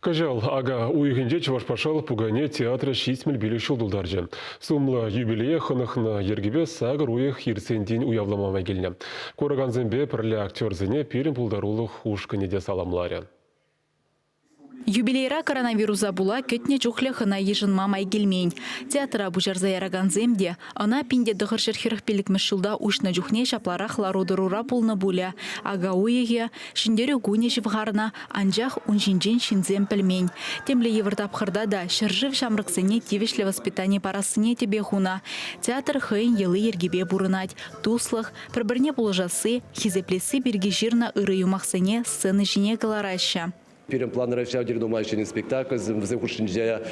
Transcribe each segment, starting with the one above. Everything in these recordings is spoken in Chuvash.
Кӑҫал ака уйӑхӗнче Чӑваш патшалӑх пукане театрӗ 75 ҫул тултарчӗ. Сумлӑ юбилее хӑнӑхнӑ йӗркепе сакӑр уйӑх иртсен тин уявлама май килнӗ. Куракансемпе пӗрле актерсене пирӗн пултарулӑх ушкӑнӗ те саламларӗ. Юбилейра коронавируса пула кӗтнӗ чухлӗ хӑна йышӑнма май килмен. Театра пуҫарса яракансем те ӑна 1945 ҫулта уҫнӑ чухне ҫапларах лару-тӑрура пулнӑ пулӗ. Ака уйӑхӗ, Ҫӗнтерӳ кунӗ ҫывхарнӑ, анчах ун ҫинчен ҫынсем пӗлмен. Темле йывӑр тапхӑрта та ҫӗршыв ҫамрӑксене тивӗҫлӗ воспитани парассине тӗпе хунӑ. Театр хӑйӗн йӑли-йӗркипе пурӑнать. Туслӑх, пӗр-пӗрне пулӑшасси, хисеплесси пирки ҫырнӑ ырӑ юмахсене сцена ҫине кӑлараҫҫӗ. Пирӗн планра ҫав тери нумай ҫӗнӗ спектакльсем, вӗсем хушшинче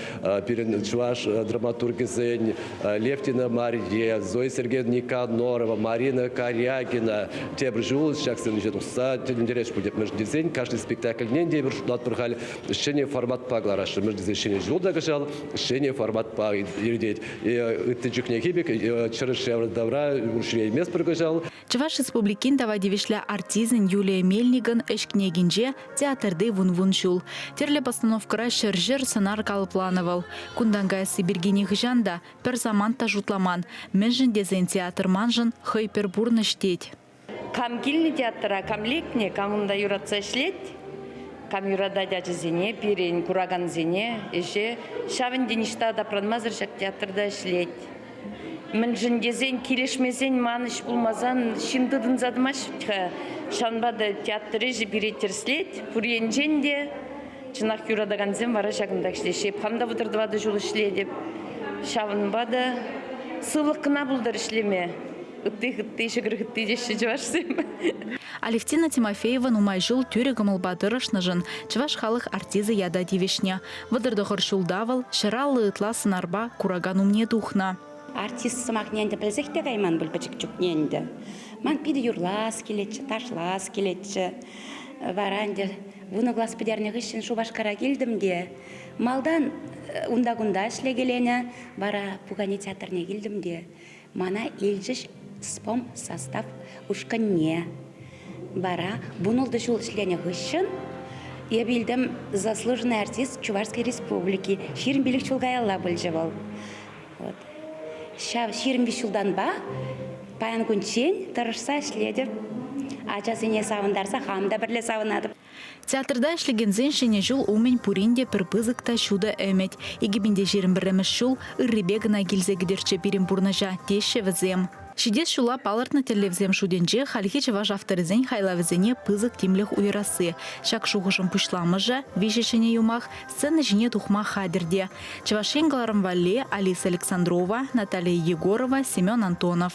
пирӗн чӑваш драматургӗсен Левтина Марье, Зоя Сергеевна Никанорова, Марина Карягина тепӗр ҫул ҫак сцена тухса тӗлӗнтерес пуль мӗншӗн тесен кашни спектакльне те эпир шутлатпӑр халь ҫӗнӗ форматпа кӑларасшӑн. Мӗншӗн тесен ҫӗнӗ ҫул та кӑҫал ҫӗнӗ форматпа иртет. Ытти чухнехи пек чӑрӑш тавра ҫӳрейместпӗр кӑҫал. Чӑваш Республикин тава тивӗҫлӗ артисчӗн Юлия Мельникӑн ӗҫ кӗнекинче театрти вун-вун ҫул. Тӗрлӗ постановкӑра ҫӗр-ҫӗр сӑнар калӑпланӑ вӑл. Кунтан каясси пирки нихӑҫан та, пӗр самант та шутламан. Мӗншӗн тесен театр маншӑн хӑй пӗр пурнӑҫ тет. Кам килнӗ театра, кам лекнӗ, кам унта юратса ӗҫлет, кам юратать ачасене, пирӗн куракансене, ӗҫе, ҫавӑн те ниҫта тапранмасӑр ҫак театрта ӗҫлет. Мӗншӗн тесен килӗшмесен ман ӗҫ пулмасан ҫын тытӑнса тӑмасть-ха. Ҫавӑнпа та театр ӗҫӗ пире тӗрӗслет пур енчен те. Чӑнах юратакансем вара ҫакӑнтах ӗҫлеҫҫӗ. Эп хам та 34 ҫул ӗҫлетӗп. Ҫавӑнпа та сывлӑх кӑна пултӑр ӗҫлеме. Ытти-хытти, ҫӑкӑр-хытти теҫҫӗ чӑвашсем. Алевтина Тимофеева нумай ҫул тӳрӗ кӑмӑлпа тӑрӑшнӑшӑн Чӑваш халӑх артисчӗ ята тивӗҫнӗ. 39 ҫулта вӑл 150 ытла сӑнарпа куракан умне тухнӑ. Артист сӑмахне ӗнтӗ пӗлсех те кайман пуль пӗчӗк чухне ӗнтӗ. Ман питӗ юрлас килетчӗ, ташлас килетчӗ. Вара ӗнтӗ вунӑ класс пӗтернӗ хыҫҫӑн Шупашкара килтӗм те малтан унта-кунта ӗҫлекеленӗ, вара пукане театрне килтӗм те мана илчӗҫ спом состав ушкӑнне. Вара вунултӑ ҫул ӗҫленӗ хыҫҫӑн эп илтӗм заслуженный артист Чувашской Республики. 25 ҫул каялла пулчӗ вӑл. Вот. Ҫав 25 ҫултанпа паян кунччен тӑрӑшса ӗҫлетӗп. Ачасене савӑнтарса хам та пӗрле савӑнатӑп. Театрта ӗҫлекенсен Ҫӗнӗ ҫул умӗн пурин те пӗр пысӑк та ҫутӑ ӗмӗт. 2021 ҫул ыррипе кӑна килсе кӗтӗрччӗ пирӗн пурнӑҫа, теҫҫӗ вӗсем. Ҫитес ҫула палӑртнӑ тӗллевсем шутӗнче хальхи чӑваш авторӗсен хайлавӗсене пысӑк тимлӗх уйӑрасси. Ҫак шухӑшӑн пуҫламӑшӗ, виҫӗ ҫӗнӗ юмах, сцена ҫине тухма хатӗр те. Чӑваш Ен кӑларӑм валли Алиса Александрова, Наталия Егорова, Семен Антонов.